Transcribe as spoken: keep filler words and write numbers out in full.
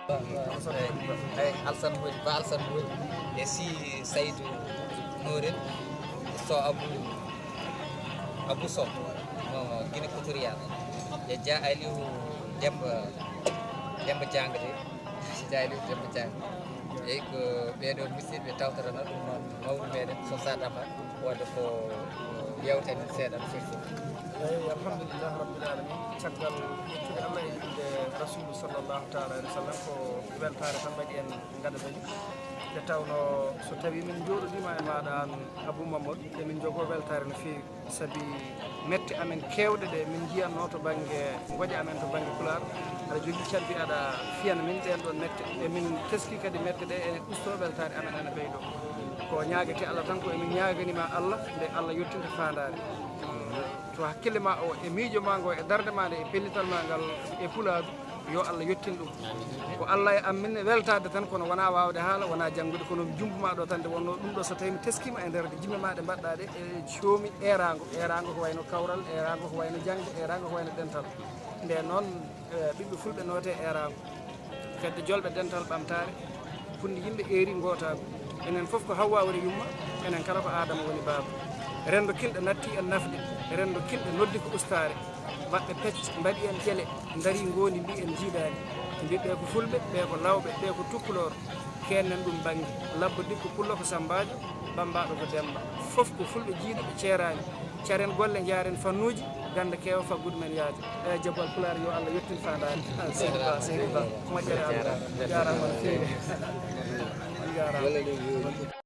Eyi, Alsan Woli, Ba Alsan Woli, e si Saydou Nourine, so Abou, Abou Sow, mo Guinée Équatoriale, e Dia Aliou Demba, Demba Diang de, Dia Aliou Demba Diang. Eyi, ko ɓeeɗo musidɓe tawtorano ɗum noon mawɗo meɗen so sadama. Wadde ko yewten seeɗa no foti fof. Eyi, alhamdulillah rabbil alamin. Caggal yettude Allah e juulde Rasulu sallallahu taala alaihi wasallam, ko weltaare tan mbaɗi en gada dañi. Nde tawno so tawi min njooɗodiima e maaɗa aan Abou Mamadou, emin njogoo weltaare no feewi. Sabi mette amen keewɗe ɗe min njiyatnoo to bannge ngoƴa amen to bannge Pulaar, aɗa jogii cabbi aɗa fiyana min ɗeen ɗoon mette. E min teskii kadi mette ɗe ene ustoo weltaare amen ene ɓeydoo. Ko ñaagetee Allah tan, ko emin ñaaganii ma Allah nde Allah yottinta faandaare. To hakkille ma o, e miijo ma ngo, e darnde ma nde, e pellital ma ngal e Pulaagu, yo Allah yettin ɗum. Ko Allah e am min weltaade tan, kono wonaa waawde haala, wonaa janngude, kono mi jumbuma ɗo tan nde wonnoo ɗum ɗo, so tawi mi teskiima e nder jimɗe ma ɗe mbaɗɗa ɗe, e coomi eeraango, eeraango ko wayno kawral, eeraango ko wayno jaŋde, eeraango ko wayno dental. Nde noon, e, ɓiɓɓe fulɓe noote eeraango. Fedde Jolɓe Dental Ɓamtaare, Funde Yimɓe Eeri Ngootaagu. Enen fof ko Hawwa woni yumma, enen kala ko Aadama woni baaba. Renndo kilɗe natti en nafde, renndo kilɗe noddi ko ustaare. Maɓɓe pecc, mbaɗi en ƴele, ndarii ngoondi mbii en njiidaani. Mbiɗ ɓee ko fulɓe, ɓee ko lawɓe, ɓee ko tukkuloor. Kennen ɗum bannge. Labbo dikko pullo ko sammbaajo, bammbaaɗo ko Demmba. Fof ko fulɓe jiiɗo ɓe ceeraani. Caren golle njaaren fannuuji, gannda keewa faggudu men yaaja. E jabal Pulaar yo Allah yettin faandaare. Seydi Ba, Seydi Ba, moƴƴere Allah. Jaaraama no feewi. On jaaraama.